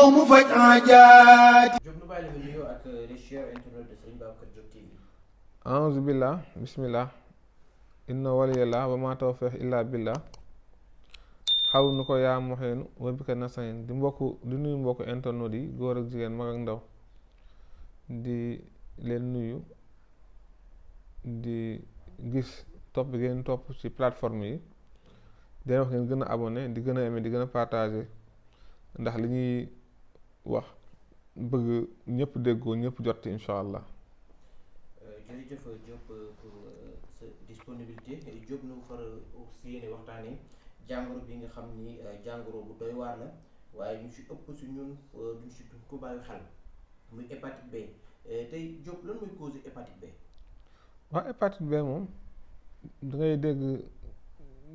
ñëw mu faj aajaati. Diop nu bàyyi la nga nuyoo ak les chers internautes de Serigne Babacar Diop TV. a'uuzu billah bismillah inna waliyallah wa ma tawfiq illa billah xaw nu ko yaa moxeenu wa bika nasta'iin di nuyu mbokk internautes yi góor ak jigéen mag ak ndaw di leen nuyu di gis topp bi ngeen topp ci plateforme yi di wax ngeen gën a abonné di gën a aimé di gën a partagé ndax li ñuy wax bëgg ñëpp déggoo ñëpp jot ci incha allah. jërëjëf Diop pour sa disponibilité Diop nu far si yéene waxtaanee jàngoro bi nga xam ni jàngoro bu doy waar la waaye ñu si ëpp si ñun duñ si ko bàyyi xel muy hépatite B tey Diop lan mooy cause hépatite B. waaw hépatite B moom da ngay dégg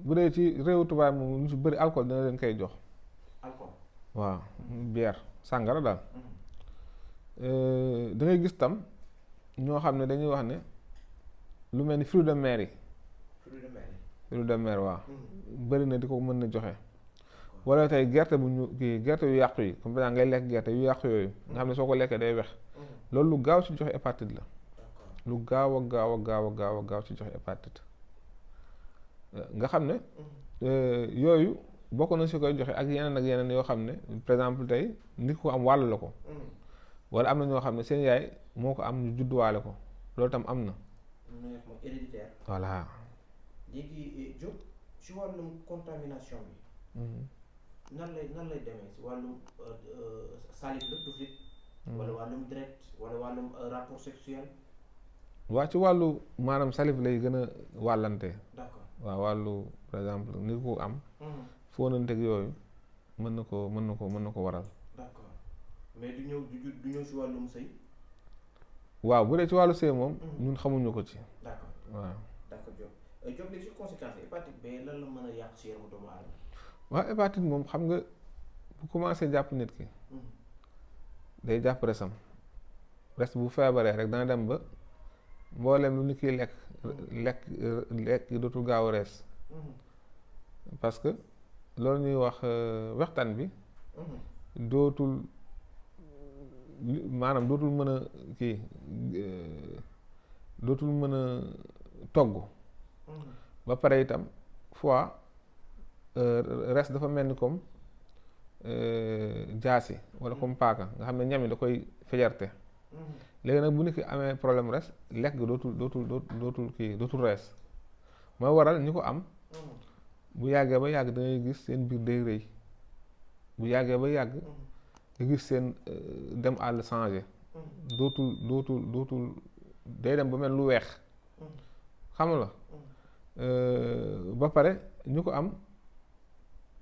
bu dee ci réewu tubaab moom ñu si bëri alcool dina leen koy jox. alcool waaw bière sàngara daal. da ngay gis tam ñoo xam ne dañuy wax ne lu mel ni fruits de mer yi. fruits de mer waaw. bëri na di ko mën na joxe. wala tey gerte bu ñu kii gerte yu yàqu yi comme par exemple ngay lekk gerte yu yàqu yooyu nga xam ne soo ko lekkee day wex loolu lu gaaw ci joxe hépatite la. lu gaaw a gaaw ci joxe hépatite nga xam ne yooyu bokk na si koy joxe ak yeneen yoo xam ne par exemple tey nit ko am wàllu la ko wala am na ñoo xam ne seen yaay moo ko am ñu judduwaale ko loolu tam am na. héréditaire. voilà. léegi Diop ci wàllum contamination bi. nan lay demee si wàllum salive la tuflit wala wàllum direct wala wàllum rapport sexuel. waa ci wàllu maanaam salive lay gën a wàllante. d'accord waaw wàllu par exemple nit ku am. fóonanteeg yooyu mën na ko waral. d'accord mais du ñëw ci wàllum sëy. waaw bu dee ci wàllu sëy moom. ñun xamuñu ko ci. d'accord waaw. d'accord Diop léegi ci conséquences hépatite B lan la mën a yàq ci yaramu doomu aadama. waaw hépatite moom xam nga bu commencé jàpp nit ki. day jàpp resam bu feebaree rek dana dem ba mboolem lu nit kiy lekk dootul gaaw a rees. parce que loolu ñuy wax waxtaan bi. dootul mën a kii dootul mën a togg. ba pare itam fois res dafa mel ni comme jaasi wala comme paaka nga xam ne ñam yi da koy fejarte. léegi nag bu nit ki amee problème res lekk gi dootul rees mooy waral ñi ko am. bu yàggee ba yàgg da ngay gis seen biir day rëy bu yàggee ba yàgg nga gis seen dem àll changé dootul day dem ba mel lu weex xam la ba pare ñu ko am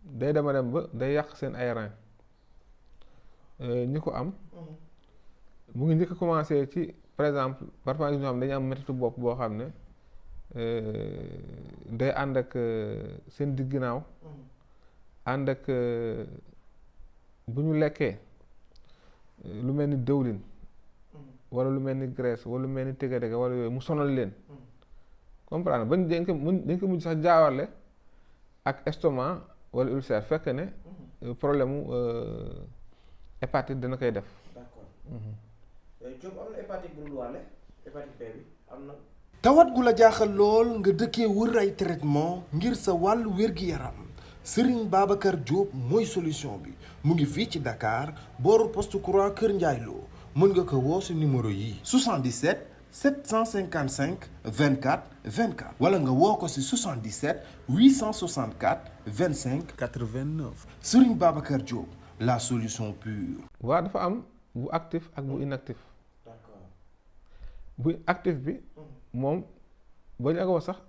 day dem ba day yàq seen ay rein ñi ko am mu ngi njëkk a commencé ci par exemple parfois ñoo xam dañu am mettitu bopp boo xam ne day ànd ak seen digg ginnaaw ànd ak bu ñu lekkee lu mel ni dëwlin wala lu mel ni graisse wala lu mel ni tege-tege wala yooyu mu sonal leen comprendre bañ dañ ko mujj sax jaawale ak estomac wala ulcère fekk ne problème mu hépatite dana koy def. d'accord Diop am na hépatite bu dul wàlle hépatite B bi am na. tawat gu la jaaxal lool nga dëkkee wër ay traitement ngir sa wàllu wér-gi-yaram Serigne Babacar Diop mooy solution bi mu ngi fii ci Dakar booru poste courant Kër Ndiaye Lo mën nga ko woo si numéro yi 77 755 24 24 wala nga woo ko si 77 864 25 89 Serigne Babacar Diop la solution pure. waaw dafa am bu actif ak bu inactif. d'accord bu actif bi. moom ba ñu ko wax sax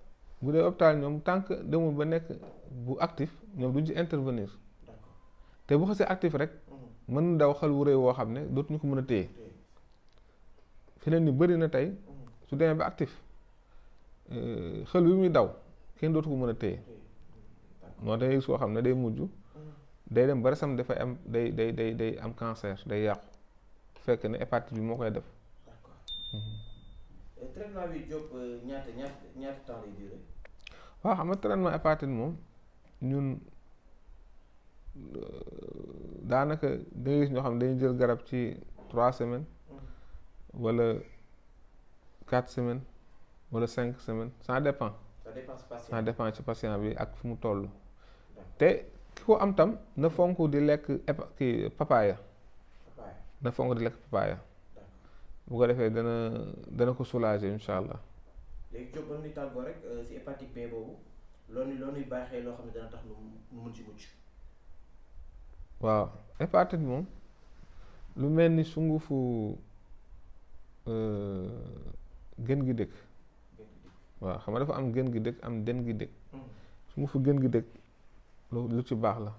bu dee hôpital ñoom tant que demul ba nekk bu actif ñoom duñ ci intervenir te bu xasee actif rek mën na daw xel wu rëy woo xam ne dootuñu ko mën a téye fi leen ni bëri na tey su demee ba actif xel wi muy daw kenn dootu ko mën a téye moo tax soo xam ne day mujj day dem ba resam dafay am day am cancer day yàqu fekk ne hépatite bi moo koy def. traitement bi Diop ñaata temps lay durer. waaw xam nga traitement hépatite moom ñun daanaka da ngay gis ñoo xam ne dañuy jël garab ci 3 semaines wala 4 semaines wala 5 semaines ça dépend. Ça dépend ci patient bi ak fu mu toll. te ki ko am tam na fonk di lekk papaaya. na fonk di lekk papaaya. bu ko defee dana ko soulager incha allah. léegi Diop ba nuy tàggoo rek si hépatite B boobu loo nuy baaxee loo xam ne dana tax nu mun ci mucc. waaw hépatite moom lu mel ni sungufu gën gi dëkk. waaw xam nga dafa am gën gi dëkk am den gi dëkk. sungufu gën gi dëkk lu ci baax la.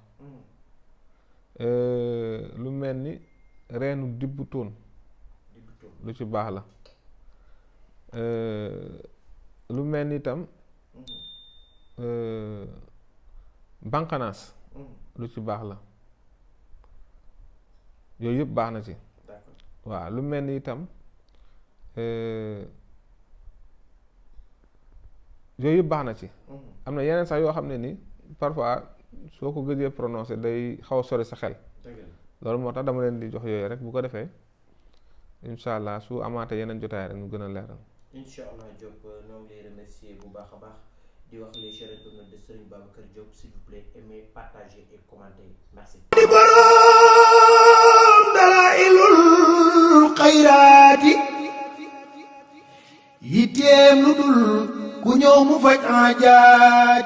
lu mel ni reenu dibbu tóon lu ci baax la. lu mel ni itam banqanaas lu ci baax la yooyu yëpp baax na ci. waaw lu mel ni itam yooyu yëpp baax na ci. am na yeneen sax yoo xam ne ni parfois soo ko gëjee prononcé day xaw a sori sa xel. loolu moo tax dama leen di jox yooyu rek bu ko defee incha allah su amaatee yeneen jotaay rek ñu gën a leeral. incha allah Diop ñoo ngi lay remercier bu baax a baax di wax les chers internautes de Serigne Babacar Diop s'il vous plaît aimez partagez et commentez merci. di borom dalailul xayraati yitteem lu dul ku ñëw mu faj aajaati